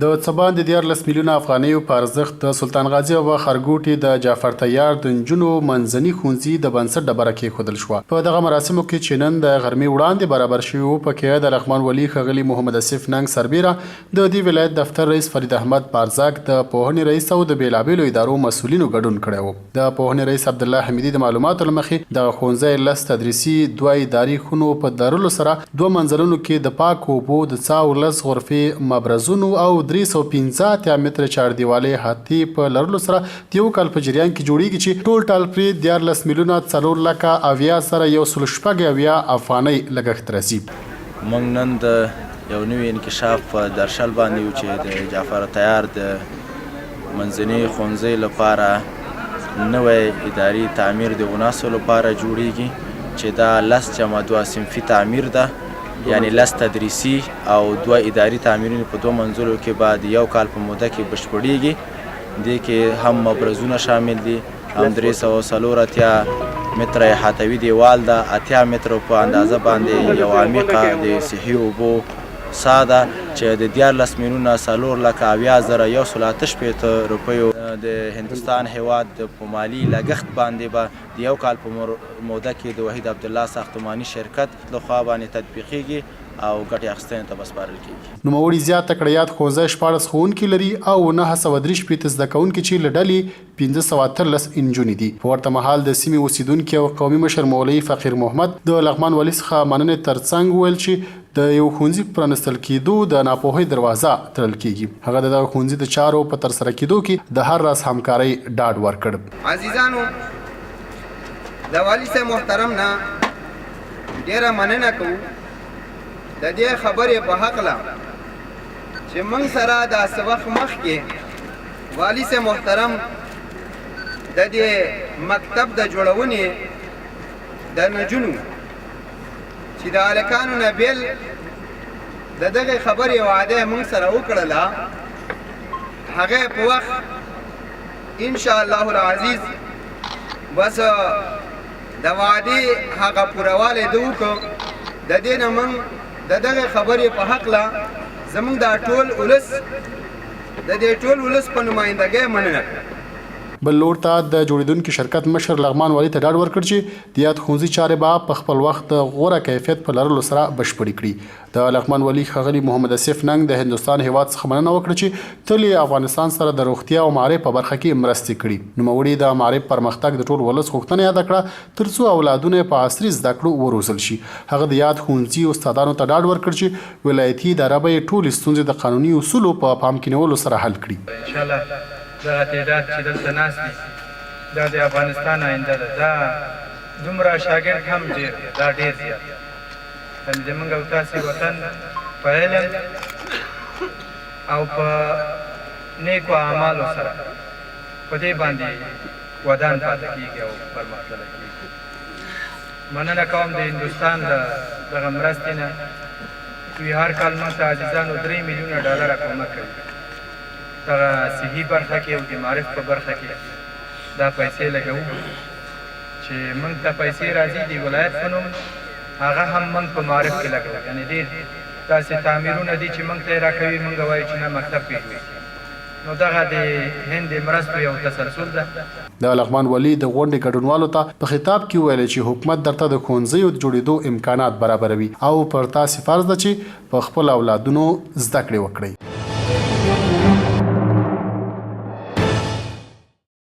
د څه باندې 13 میلیونه افغانیو په ارزښت د سلطان غازي بابا ښارګوټي د جعفر طیار د نجونو منځني ښونځي د بنسټ ډبره کېښودل شوه. په دغه مراسمو کې چې نن د غرمې وړاندې برابر شوي وو، په کې د لغمان والي ښاغلي محمد اصف ننګ سربېره د دې ولایت دفتر رئیس فرید احمد بارزک، د پوهنې رئیس او د بېلابېلو ادارو مسؤلینو ګډون کړی و. د پوهنې رئیس عبدالله حمیدي د معلوماتو له مخې، دغه ښوونځی لس تدریسي، دوه اداري خونو په لرلو سره دوه منزلونو کې د پاکو اوبو د څاو لس غرفې، مبرزونو او 385 متره چاردیوالۍ احاطې په لرلو سره د یو کال په جریان کې جوړیږي چې ټولټال پرې 13 میلیونه څلور لکه 70 زره 176 افغانۍ لګښت راځي. موږ نن د یو نوي انکشاف په درشل باندې یو چې د جعفر طیار د منځني ښوونځي لپاره نوی اداري تعمیر د اوناسو لپاره جوړیږي چې دا لس جمع دوه صنفي تعمیر ده، یعنی لس تدریسي او دوه اداري تعمیرونه په دوه منزلو کې به د یو کال په موده کې بشپړیږي. دې کې هم مبرزونه شامل دي، هم 384 متره احاطوي دیوال ده، 80 مترو په اندازه باندې یو عمیقه د صحي اوبو څاه ده چې د 13 میلیونه څلور لکه 70 زره 168 روپیو د هندوستان هیواد د په مالي لګښت باندې به د یو کال په موده کې د وحید عبدالله ساختماني شرکت له خوا باندې تطبیقیږي او ګټې اخیستنې ته به سپارل کیږي. نوموړي زیاته کړه، یاد ښوونځی 16 ښوونکي لري او 963 زده کوونکي چې له ډلې 518 انجونې دي. په ورته مهال د سیمې اوسېدونکي او قومي مشر مولوي فقیر محمد د لغمان والي څخه مننې ترڅنګ وویل چې د یو ښوونځي په پرانستل کېدو د ناپوهۍ دروازه تړل کېږي. هغه د دغه ښوونځي د چارو په ترسره کېدو کې د هر راز همکارۍ ډاډ ورکړ. عزیزانو د والي صاحب محترم نه ډیره مننه کوو د دې خبرې په هکله چې موږ سره دا څه وخت مخکې والي صاحب محترم د دې مکتب د جوړونې د نجونو چې د هلکانو نه بېل د دغې خبرې وعده موږ سره وکړله، هغه په وخت ان شاء الله العزیز بس د وعدې هغه پوروالی ده وکړو. د دې نه موږ د دغې خبرې په هکله زموږ دا ټول ولس د دې ټول ولس په نمایندګۍ مننه کوو. بل لور ته د جوړېدونکي شرکت مشر لغمان والي ته ډاډ ورکړ چې د یاد ښوونځي چارې به په خپل وخت د غوره کیفیت په لرلو سره بشپړې کړي. د لغمان والي ښاغلي محمد اصف ننګ د هندوستان هېواد څخه مننه وکړه چې تل یې افغانستان سره د روغتیا او معارف په برخه کې مرستې کړي. نوموړي د معارف پرمختګ د ټول ولس غوښتنه یاده کړه تر څو اولادونه یې په عصري زده کړو وروزل شي. هغه د یاد ښوونځي استادانو ته ډاډ ورکړ چې ولایتي اداره به یې ټولې ستونزې د قانوني اصولو په پام کې نیولو سره حل کړي. ان شاءالله دغه تعداد چې دلته ناست دي دا د افغانستان آینده ده، دا دومره شاګرد هم ډېر دی، دا ډېر زیات دی، یعنې زمونږ او تاسې وطن په علم او په نیکو اعمالو سره په دې باندې ودان پاتې کېږي او پرمختللی کېږي. مننه کوم د هندوستان له دغه مرستې نه، دوی هر کال موږ ته عزیزانو درې میلیونه ډالره کومک کوي، دغه صحي برخه کې او د معارف په برخه کې دا پیسې لګوو چې موږ ته پیسې راځي د ولایت په نوم، هغه هم موږ په معارف کې لګوو، یعنې ډېر داسې تعمیرونه دي چې موږ ته یې راکوي، موږ وایو چې نه مکتب پرې جوړ کړي. نو دغه د هند د مرستو یو تسلسل ده. د لغمان والي د غونډې ګډونوالو ته په خطاب کې وویل چې حکومت درته د ښوونځیو د جوړېدو امکانات برابروي او پر تاسې فرض ده چې په خپلو اولادونو زده کړې وکړئ.